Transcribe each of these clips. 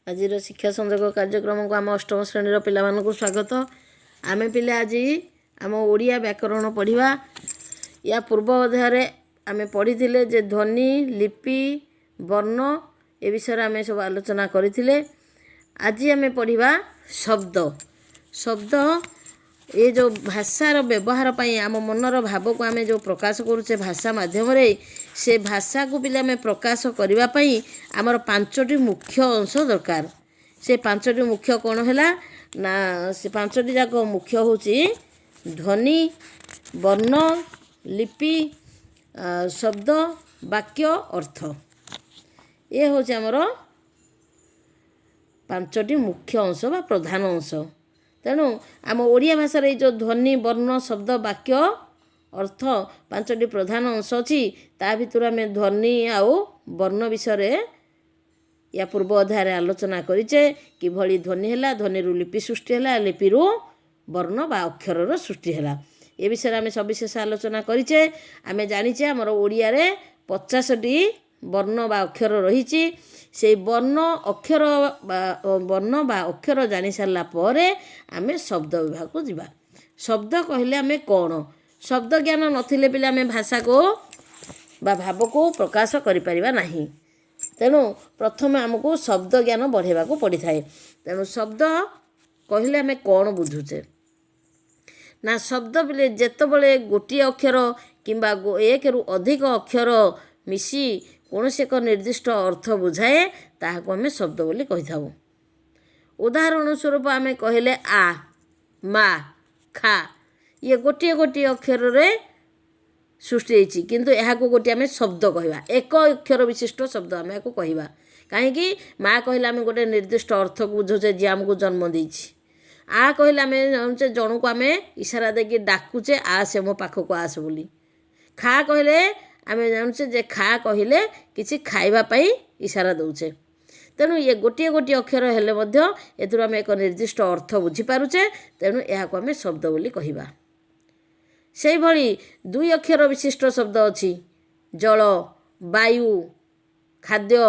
ଆଜିର ଶିକ୍ଷା ସଂଯୋଗ କାର୍ଯ୍ୟକ୍ରମକୁ ଆମ ଅଷ୍ଟମ ଶ୍ରେଣୀର ପିଲାମାନଙ୍କୁ ସ୍ୱାଗତ। ଆମେ ପିଲା ଆଜି ଆମ ଓଡ଼ିଆ ବ୍ୟାକରଣ ପଢ଼ିବା। ୟା ପୂର୍ବ ଅଧ୍ୟାୟରେ ଆମେ ପଢ଼ିଥିଲେ ଯେ ଧ୍ୱନି, ଲିପି, ବର୍ଣ୍ଣ ଏ ବିଷୟରେ ଆମେ ସବୁ ଆଲୋଚନା କରିଥିଲେ। ଆଜି ଆମେ ପଢ଼ିବା ଶବ୍ଦ। ଶବ୍ଦ ଏ ଯେଉଁ ଭାଷାର ବ୍ୟବହାର ପାଇଁ ଆମ ମନର ଭାବକୁ ଆମେ ଯେଉଁ ପ୍ରକାଶ କରୁଛେ ଭାଷା ମାଧ୍ୟମରେ, ସେ ଭାଷାକୁ ପିଲା ଆମେ ପ୍ରକାଶ କରିବା ପାଇଁ ଆମର ପାଞ୍ଚଟି ମୁଖ୍ୟ ଅଂଶ ଦରକାର। ସେ ପାଞ୍ଚଟି ମୁଖ୍ୟ କ'ଣ ହେଲା ନା, ସେ ପାଞ୍ଚଟି ଯାକ ମୁଖ୍ୟ ହେଉଛି ଧ୍ୱନି, ବର୍ଣ୍ଣ, ଲିପି, ଶବ୍ଦ, ବାକ୍ୟ, ଅର୍ଥ। ଏ ହେଉଛି ଆମର ପାଞ୍ଚଟି ମୁଖ୍ୟ ଅଂଶ ବା ପ୍ରଧାନ ଅଂଶ। ତେଣୁ ଆମ ଓଡ଼ିଆ ଭାଷାରେ ଏଇ ଯେଉଁ ଧ୍ୱନି, ବର୍ଣ୍ଣ, ଶବ୍ଦ, ବାକ୍ୟ, ଅର୍ଥ ପାଞ୍ଚଟି ପ୍ରଧାନ ଅଂଶ ଅଛି, ତା ଭିତରୁ ଆମେ ଧ୍ୱନି ଆଉ ବର୍ଣ୍ଣ ବିଷୟରେ ୟା ପୂର୍ବ ଅଧ୍ୟାୟରେ ଆଲୋଚନା କରିଛେ। କିଭଳି ଧ୍ୱନି ହେଲା, ଧ୍ୱନିରୁ ଲିପି ସୃଷ୍ଟି ହେଲା, ଲିପିରୁ ବର୍ଣ୍ଣ ବା ଅକ୍ଷରର ସୃଷ୍ଟି ହେଲା, ଏ ବିଷୟରେ ଆମେ ସବିଶେଷ ଆଲୋଚନା କରିଛେ। ଆମେ ଜାଣିଛେ ଆମର ଓଡ଼ିଆରେ 50ଟି ବର୍ଣ୍ଣ ବା ଅକ୍ଷର ରହିଛି। ସେଇ ବର୍ଣ୍ଣ ଅକ୍ଷର ବା ବର୍ଣ୍ଣ ବା ଅକ୍ଷର ଜାଣିସାରିଲା ପରେ ଆମେ ଶବ୍ଦ ବିଭାଗକୁ ଯିବା। ଶବ୍ଦ କହିଲେ ଆମେ କ'ଣ? ଶବ୍ଦ ଜ୍ଞାନ ନଥିଲେ ପିଲା ଆମେ ଭାଷାକୁ ବା ଭାବକୁ ପ୍ରକାଶ କରିପାରିବା ନାହିଁ। ତେଣୁ ପ୍ରଥମେ ଆମକୁ ଶବ୍ଦ ଜ୍ଞାନ ବଢ଼ାଇବାକୁ ପଡ଼ିଥାଏ। ତେଣୁ ଶବ୍ଦ କହିଲେ ଆମେ କ'ଣ ବୁଝୁଛେ ନା, ଶବ୍ଦ ପିଲେ ଯେତେବେଳେ ଗୋଟିଏ ଅକ୍ଷର କିମ୍ବା ଏକରୁ ଅଧିକ ଅକ୍ଷର ମିଶି କୌଣସି ଏକ ନିର୍ଦ୍ଦିଷ୍ଟ ଅର୍ଥ ବୁଝାଏ, ତାହାକୁ ଆମେ ଶବ୍ଦ ବୋଲି କହିଥାଉ। ଉଦାହରଣ ସ୍ୱରୂପ ଆମେ କହିଲେ ଆ, ମା, ଖା, ଇଏ ଗୋଟିଏ ଗୋଟିଏ ଅକ୍ଷରରେ ସୃଷ୍ଟି ହେଇଛି, କିନ୍ତୁ ଏହାକୁ ଗୋଟିଏ ଆମେ ଶବ୍ଦ କହିବା। ଏକ ଅକ୍ଷର ବିଶିଷ୍ଟ ଶବ୍ଦ ଆମେ ଏହାକୁ କହିବା। କାହିଁକି? ମା କହିଲେ ଆମେ ଗୋଟେ ନିର୍ଦ୍ଦିଷ୍ଟ ଅର୍ଥକୁ ବୁଝୁଛେ, ଯିଏ ଆମକୁ ଜନ୍ମ ଦେଇଛି। ଆ କହିଲେ ଆମେ ଜାଣୁଛେ ଜଣକୁ ଆମେ ଇସାରା ଦେଇକି ଡାକୁଛେ, ଆସେ ମୋ ପାଖକୁ ଆସେ ବୋଲି। ଖା କହିଲେ ଆମେ ଜାଣୁଛେ ଯେ ଖା କହିଲେ କିଛି ଖାଇବା ପାଇଁ ଇସାରା ଦେଉଛେ। ତେଣୁ ଇଏ ଗୋଟିଏ ଗୋଟିଏ ଅକ୍ଷର ହେଲେ ମଧ୍ୟ ଏଥିରୁ ଆମେ ଏକ ନିର୍ଦ୍ଦିଷ୍ଟ ଅର୍ଥ ବୁଝିପାରୁଛେ। ତେଣୁ ଏହାକୁ ଆମେ ଶବ୍ଦ ବୋଲି କହିବା। ସେଇଭଳି ଦୁଇ ଅକ୍ଷର ବିଶିଷ୍ଟ ଶବ୍ଦ ଅଛି, ଜଳ, ବାୟୁ, ଖାଦ୍ୟ,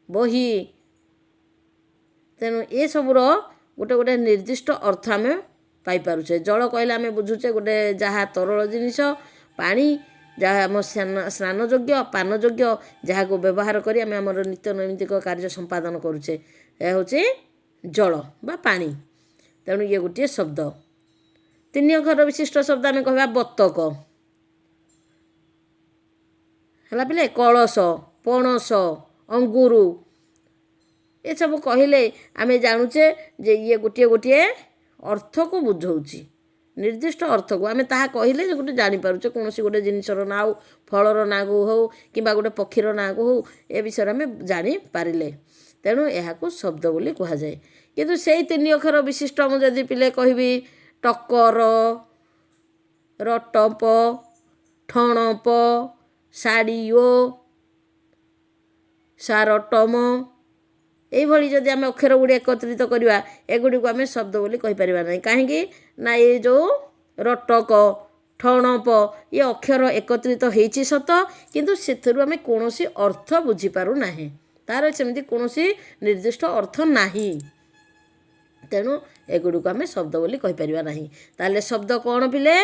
ବହି। ତେଣୁ ଏସବୁର ଗୋଟେ ଗୋଟେ ନିର୍ଦ୍ଦିଷ୍ଟ ଅର୍ଥ ଆମେ ପାଇପାରୁଛେ। ଜଳ କହିଲେ ଆମେ ବୁଝୁଛେ ଗୋଟେ ଯାହା ତରଳ ଜିନିଷ, ପାଣି, ଯାହା ଆମ ସ୍ନାନ ଯୋଗ୍ୟ, ପାନ ଯୋଗ୍ୟ, ଯାହାକୁ ବ୍ୟବହାର କରି ଆମେ ଆମର ନିତ୍ୟ ନୈମିତ୍ତିକ କାର୍ଯ୍ୟ ସମ୍ପାଦନ କରୁଛେ, ଏହା ହେଉଛି ଜଳ ବା ପାଣି। ତେଣୁ ଇଏ ଗୋଟିଏ ଶବ୍ଦ। ତିନି ଅକ୍ଷର ବିଶିଷ୍ଟ ଶବ୍ଦ ଆମେ କହିବା ବତକ ହେଲା ପିଲେ, କଳସ, ପଣସ, ଅଙ୍ଗୁରୁ, ଏସବୁ କହିଲେ ଆମେ ଜାଣୁଛେ ଯେ ଇଏ ଗୋଟିଏ ଗୋଟିଏ ଅର୍ଥକୁ ବୁଝଉଛି, ନିର୍ଦ୍ଦିଷ୍ଟ ଅର୍ଥକୁ। ଆମେ ତାହା କହିଲେ ଯେ ଗୋଟେ ଜାଣିପାରୁଛେ, କୌଣସି ଗୋଟେ ଜିନିଷର ନାଁ ହଉ, ଫଳର ନାଁକୁ ହଉ କିମ୍ବା ଗୋଟେ ପକ୍ଷୀର ନାଁକୁ ହଉ, ଏ ବିଷୟରେ ଆମେ ଜାଣିପାରିଲେ। ତେଣୁ ଏହାକୁ ଶବ୍ଦ ବୋଲି କୁହାଯାଏ। କିନ୍ତୁ ସେଇ ତିନି ଅକ୍ଷର ବିଶିଷ୍ଟ ମୁଁ ଯଦି ପିଲେ କହିବି ଟକର, ରଟପ, ଠଣପ, ଶାଡ଼ିଓ, ସାରଟମ, ଏଇଭଳି ଯଦି ଆମେ ଅକ୍ଷର ଗୁଡ଼ିଏ ଏକତ୍ରିତ କରିବା, ଏଗୁଡ଼ିକୁ ଆମେ ଶବ୍ଦ ବୋଲି କହିପାରିବା ନାହିଁ। କାହିଁକି ନା ଏ ଯେଉଁ ରଟକ, ଠଣପ, ଇଏ ଅକ୍ଷର ଏକତ୍ରିତ ହେଇଛି ସତ, କିନ୍ତୁ ସେଥିରୁ ଆମେ କୌଣସି ଅର୍ଥ ବୁଝିପାରୁନାହେଁ। ତା'ର ସେମିତି କୌଣସି ନିର୍ଦ୍ଦିଷ୍ଟ ଅର୍ଥ ନାହିଁ। ତେଣୁ ଏଗୁଡ଼ିକୁ ଆମେ ଶବ୍ଦ ବୋଲି କହିପାରିବା ନାହିଁ। ତାହେଲେ ଶବ୍ଦ କ'ଣ ପିଲେ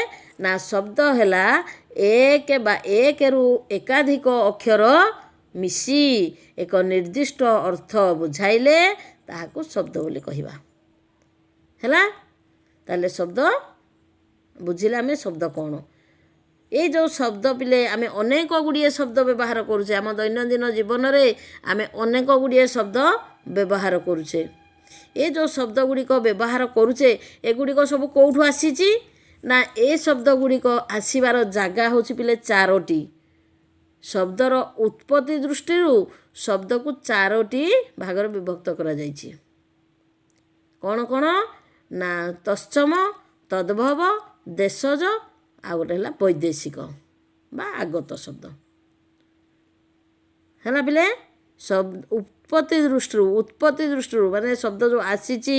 ନା, ଶବ୍ଦ ହେଲା ଏକ ବା ଏକରୁ ଏକାଧିକ ଅକ୍ଷର ମିଶି ଏକ ନିର୍ଦ୍ଦିଷ୍ଟ ଅର୍ଥ ବୁଝାଇଲେ ତାହାକୁ ଶବ୍ଦ ବୋଲି କହିବା। ହେଲା, ତାହେଲେ ଶବ୍ଦ ବୁଝିଲେ ଆମେ ଶବ୍ଦ କ'ଣ। ଏଇ ଯେଉଁ ଶବ୍ଦ ପିଲେ ଆମେ ଅନେକ ଗୁଡ଼ିଏ ଶବ୍ଦ ବ୍ୟବହାର କରୁଛେ। ଆମ ଦୈନନ୍ଦିନ ଜୀବନରେ ଆମେ ଅନେକ ଗୁଡ଼ିଏ ଶବ୍ଦ ବ୍ୟବହାର କରୁଛେ। ଏ ଯେଉଁ ଶବ୍ଦ ଗୁଡ଼ିକ ବ୍ୟବହାର କରୁଛେ, ଏଗୁଡ଼ିକ ସବୁ କେଉଁଠୁ ଆସିଛି ନା, ଏ ଶବ୍ଦ ଗୁଡ଼ିକ ଆସିବାର ଜାଗା ହେଉଛି ପିଲେ ଚାରୋଟି। ଶବ୍ଦର ଉତ୍ପତ୍ତି ଦୃଷ୍ଟିରୁ ଶବ୍ଦକୁ ଚାରୋଟି ଭାଗରେ ବିଭକ୍ତ କରାଯାଇଛି। କ'ଣ କ'ଣ ନା, ତତ୍ସମ, ତଦ୍ଭବ, ଦେଶଜ, ଆଉ ଗୋଟେ ହେଲା ବୈଦେଶିକ ବା ଆଗତ ଶବ୍ଦ। ହେଲା ପିଲେ, ଉତ୍ପତ୍ତି ଦୃଷ୍ଟିରୁ ମାନେ ଶବ୍ଦ ଯେଉଁ ଆସିଛି,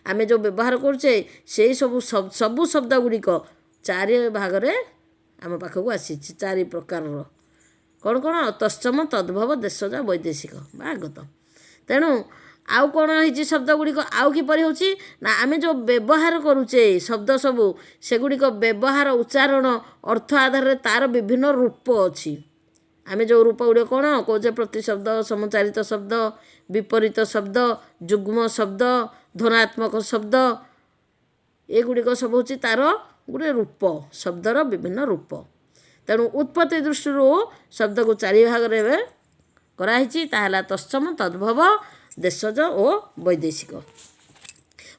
ଆମେ ଯେଉଁ ବ୍ୟବହାର କରୁଛେ, ସେଇ ସବୁ ସବୁ ଶବ୍ଦ ଗୁଡ଼ିକ ଚାରି ଭାଗରେ ଆମ ପାଖକୁ ଆସିଛି। ଚାରି ପ୍ରକାରର କ'ଣ କ'ଣ? ତତ୍ସମ, ତଦ୍ଭବ, ଦେଶଜ, ବୈଦେଶିକ ବା ଆଗତ। ତେଣୁ ଆଉ କ'ଣ ହେଇଛି ଶବ୍ଦ ଗୁଡ଼ିକ ଆଉ କିପରି ହେଉଛି ନା, ଆମେ ଯେଉଁ ବ୍ୟବହାର କରୁଛେ ଶବ୍ଦ ସବୁ, ସେଗୁଡ଼ିକ ବ୍ୟବହାର, ଉଚ୍ଚାରଣ, ଅର୍ଥ ଆଧାରରେ ତା'ର ବିଭିନ୍ନ ରୂପ ଅଛି। ଆମେ ଯେଉଁ ରୂପ ଗୁଡ଼ିକ କ'ଣ କହୁଛେ? ପ୍ରତିଶବ୍ଦ, ସମଚାରିତ ଶବ୍ଦ, ବିପରୀତ ଶବ୍ଦ, ଯୁଗ୍ମ ଶବ୍ଦ, ଧ୍ୱନାତ୍ମକ ଶବ୍ଦ, ଏଗୁଡ଼ିକ ସବୁ ହେଉଛି ତା'ର ଗୋଟେ ରୂପ, ଶବ୍ଦର ବିଭିନ୍ନ ରୂପ। ତେଣୁ ଉତ୍ପତ୍ତି ଦୃଷ୍ଟିରୁ ଶବ୍ଦକୁ ଚାରି ଭାଗରେ ଏବେ କରାହେଇଛି। ତାହା ହେଲା ତତ୍ସମ, ତଦ୍ଭବ, ଦେଶଜ ଓ ବୈଦେଶିକ।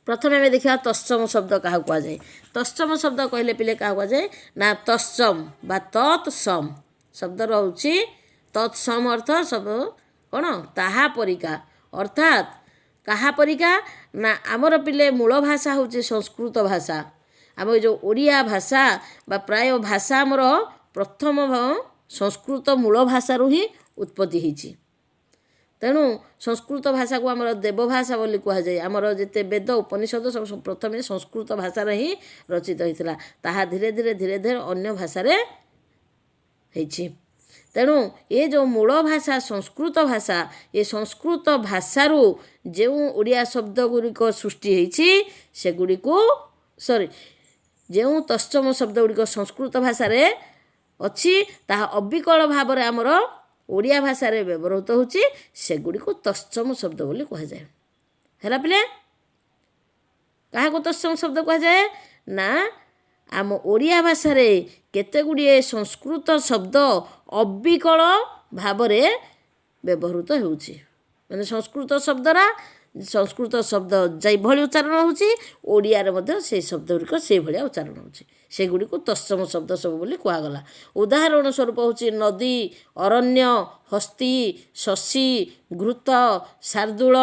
ପ୍ରଥମେ ଆମେ ଦେଖିବା ତତ୍ସମ ଶବ୍ଦ କାହାକୁ କୁହାଯାଏ। ତତ୍ସମ ଶବ୍ଦ କହିଲେ ପିଲେ କାହାକୁ କୁହାଯାଏ ନା, ତତ୍ସମ ବା ତତ୍ ସମ୍ ଶବ୍ଦ ରହୁଛି। ତତ୍ସମ ଅର୍ଥ ସବୁ କ'ଣ? ତାହା ପରିକା। ଅର୍ଥାତ୍ କାହା ପରିକା ନା, ଆମର ପିଲେ ମୂଳ ଭାଷା ହେଉଛି ସଂସ୍କୃତ ଭାଷା। ଆମ ଏ ଯେଉଁ ଓଡ଼ିଆ ଭାଷା ବା ପ୍ରାୟ ଭାଷା ଆମର ପ୍ରଥମ ସଂସ୍କୃତ ମୂଳ ଭାଷାରୁ ହିଁ ଉତ୍ପତ୍ତି ହେଇଛି। ତେଣୁ ସଂସ୍କୃତ ଭାଷାକୁ ଆମର ଦେବଭାଷା ବୋଲି କୁହାଯାଏ। ଆମର ଯେତେ ବେଦ ଉପନିଷଦ ସବୁ ପ୍ରଥମେ ସଂସ୍କୃତ ଭାଷାରେ ହିଁ ରଚିତ ହେଇଥିଲା। ତାହା ଧୀରେ ଧୀରେ ଧୀରେ ଧୀରେ ଅନ୍ୟ ଭାଷାରେ ହେଇଛି। ତେଣୁ ଏ ଯେଉଁ ମୂଳ ଭାଷା ସଂସ୍କୃତ ଭାଷା, ଏ ସଂସ୍କୃତ ଭାଷାରୁ ଯେଉଁ ଓଡ଼ିଆ ଶବ୍ଦ ଗୁଡ଼ିକ ସୃଷ୍ଟି ହେଇଛି ସେଗୁଡ଼ିକୁ, ସରି, ଯେଉଁ ତତ୍ସମ ଶବ୍ଦ ଗୁଡ଼ିକ ସଂସ୍କୃତ ଭାଷାରେ ଅଛି ତାହା ଅବିକଳ ଭାବରେ ଆମର ଓଡ଼ିଆ ଭାଷାରେ ବ୍ୟବହୃତ ହେଉଛି, ସେଗୁଡ଼ିକୁ ତତ୍ସମ ଶବ୍ଦ ବୋଲି କୁହାଯାଏ। ହେଲା ପିଲେ, କାହାକୁ ତତ୍ସମ ଶବ୍ଦ କୁହାଯାଏ ନା, ଆମ ଓଡ଼ିଆ ଭାଷାରେ କେତେ ଗୁଡ଼ିଏ ସଂସ୍କୃତ ଶବ୍ଦ ଅବିକଳ ଭାବରେ ବ୍ୟବହୃତ ହେଉଛି। ମାନେ ସଂସ୍କୃତ ଶବ୍ଦରା, ସଂସ୍କୃତ ଶବ୍ଦ ଯେଭଳି ଉଚ୍ଚାରଣ ହେଉଛି, ଓଡ଼ିଆରେ ମଧ୍ୟ ସେଇ ଶବ୍ଦ ଗୁଡ଼ିକ ସେଇଭଳିଆ ଉଚ୍ଚାରଣ ହେଉଛି। ସେଗୁଡ଼ିକୁ ତତ୍ସମ ଶବ୍ଦ ସବୁ ବୋଲି କୁହାଗଲା। ଉଦାହରଣ ସ୍ୱରୂପ ହେଉଛି ନଦୀ, ଅରଣ୍ୟ, ହସ୍ତି, ଶଶୀ, ଘୃତ, ଶାର୍ଦୁଳ,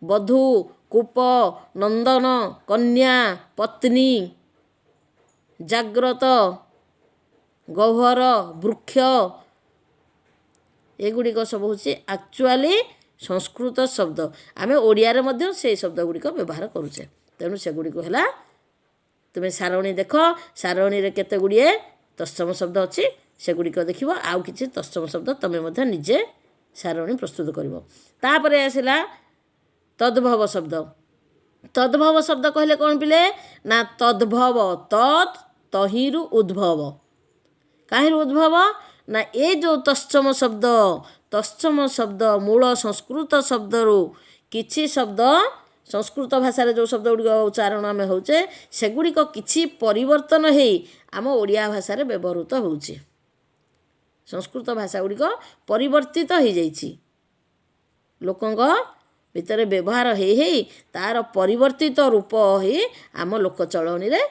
ବଧୂ, କୂପ, ନନ୍ଦନ, କନ୍ୟା, ପତ୍ନୀ, ଜାଗ୍ରତ, ଗହ୍ୱର, ବୃକ୍ଷ। ଏଗୁଡ଼ିକ ସବୁ ହେଉଛି ଆକ୍ଚୁଆଲି ସଂସ୍କୃତ ଶବ୍ଦ। ଆମେ ଓଡ଼ିଆରେ ମଧ୍ୟ ସେଇ ଶବ୍ଦ ଗୁଡ଼ିକ ବ୍ୟବହାର କରୁଛେ। ତେଣୁ ସେଗୁଡ଼ିକ ହେଲା, ତୁମେ ସାରଣୀ ଦେଖ, ସାରଣୀରେ କେତେ ଗୁଡ଼ିଏ ତତ୍ସମ ଶବ୍ଦ ଅଛି ସେଗୁଡ଼ିକ ଦେଖିବ। ଆଉ କିଛି ତତ୍ସମ ଶବ୍ଦ ତୁମେ ମଧ୍ୟ ନିଜେ ସାରଣୀ ପ୍ରସ୍ତୁତ କରିବ। ତାପରେ ଆସିଲା ତଦ୍ଭବ ଶବ୍ଦ। ତଦ୍ଭବ ଶବ୍ଦ କହିଲେ କ'ଣ ପିଲେ ନା, ତଦ୍ଭବ, ତତ୍ ତହିଁରୁ ଉଦ୍ଭବ। କାହିଁରୁ ଉଦ୍ଭବ ନା, ଏ ଯେଉଁ ତତ୍ସମ ଶବ୍ଦ, ତତ୍ସମ ଶବ୍ଦ ମୂଳ ସଂସ୍କୃତ ଶବ୍ଦରୁ କିଛି ଶବ୍ଦ, ସଂସ୍କୃତ ଭାଷାରେ ଯେଉଁ ଶବ୍ଦ ଗୁଡ଼ିକ ଉଚ୍ଚାରଣ ଆମେ ହେଉଛେ, ସେଗୁଡ଼ିକ କିଛି ପରିବର୍ତ୍ତନ ହେଇ ଆମ ଓଡ଼ିଆ ଭାଷାରେ ବ୍ୟବହୃତ ହେଉଛି। ସଂସ୍କୃତ ଭାଷା ଗୁଡ଼ିକ ପରିବର୍ତ୍ତିତ ହେଇଯାଇଛି, ଲୋକଙ୍କ ଭିତରେ ବ୍ୟବହାର ହେଇ ହେଇ ତା'ର ପରିବର୍ତ୍ତିତ ରୂପ ହେଇ ଆମ ଲୋକ ଚଳଣିରେ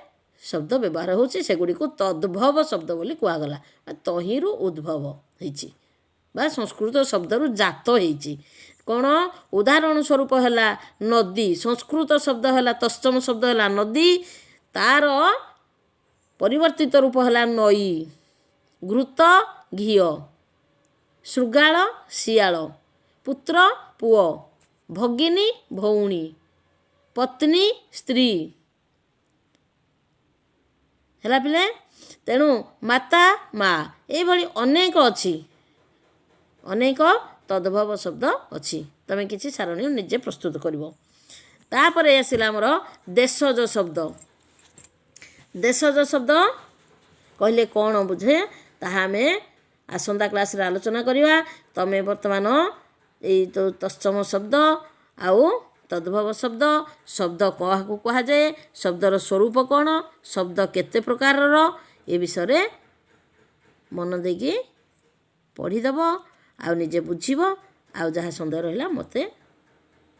ଶବ୍ଦ ବ୍ୟବହାର ହେଉଛି। ସେଗୁଡ଼ିକୁ ତଦ୍ଭବ ଶବ୍ଦ ବୋଲି କୁହାଗଲା। ତହିଁରୁ ଉଦ୍ଭବ ହେଇଛି ବା ସଂସ୍କୃତ ଶବ୍ଦରୁ ଜାତ ହେଇଛି। କ'ଣ ଉଦାହରଣ ସ୍ୱରୂପ ହେଲା ନଦୀ। ସଂସ୍କୃତ ଶବ୍ଦ ହେଲା, ତତ୍ସମ ଶବ୍ଦ ହେଲା ନଦୀ, ତା'ର ପରିବର୍ତ୍ତିତ ରୂପ ହେଲା ନଈ। ଘୃତ ଘିଅ, ଶୃଗାଳ ଶିଆଳ, ପୁତ୍ର ପୁଅ, ଭଗିନୀ ଭଉଣୀ, ପତ୍ନୀ ସ୍ତ୍ରୀ। ହେଲା ପିଲେ? ତେଣୁ ମାତା ମା, ଏଇଭଳି ଅନେକ ଅଛି, ଅନେକ ତଦ୍ଭବ ଶବ୍ଦ ଅଛି। ତୁମେ କିଛି ସାରଣୀ ନିଜେ ପ୍ରସ୍ତୁତ କରିବ। ତାପରେ ଆସିଲା ଆମର ଦେଶଜ ଶବ୍ଦ। ଦେଶଜ ଶବ୍ଦ କହିଲେ କ'ଣ ବୁଝେ ତାହା ଆମେ ଆସନ୍ତା କ୍ଲାସ୍ରେ ଆଲୋଚନା କରିବା। ତୁମେ ବର୍ତ୍ତମାନ ଏଇ ତତ୍ସମ ଶବ୍ଦ ଆଉ ତଦ୍ଭବ ଶବ୍ଦ, ଶବ୍ଦ କାହାକୁ କୁହାଯାଏ, ଶବ୍ଦର ସ୍ୱରୂପ କ'ଣ, ଶବ୍ଦ କେତେ ପ୍ରକାରର, ଏ ବିଷୟରେ ମନ ଦେଇକି ପଢ଼ିଦେବ ଆଉ ନିଜେ ବୁଝିବ। ଆଉ ଯାହା ସନ୍ଦେହ ରହିଲା ମୋତେ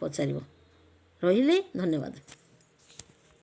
ପଚାରିବ। ରହିଲି, ଧନ୍ୟବାଦ।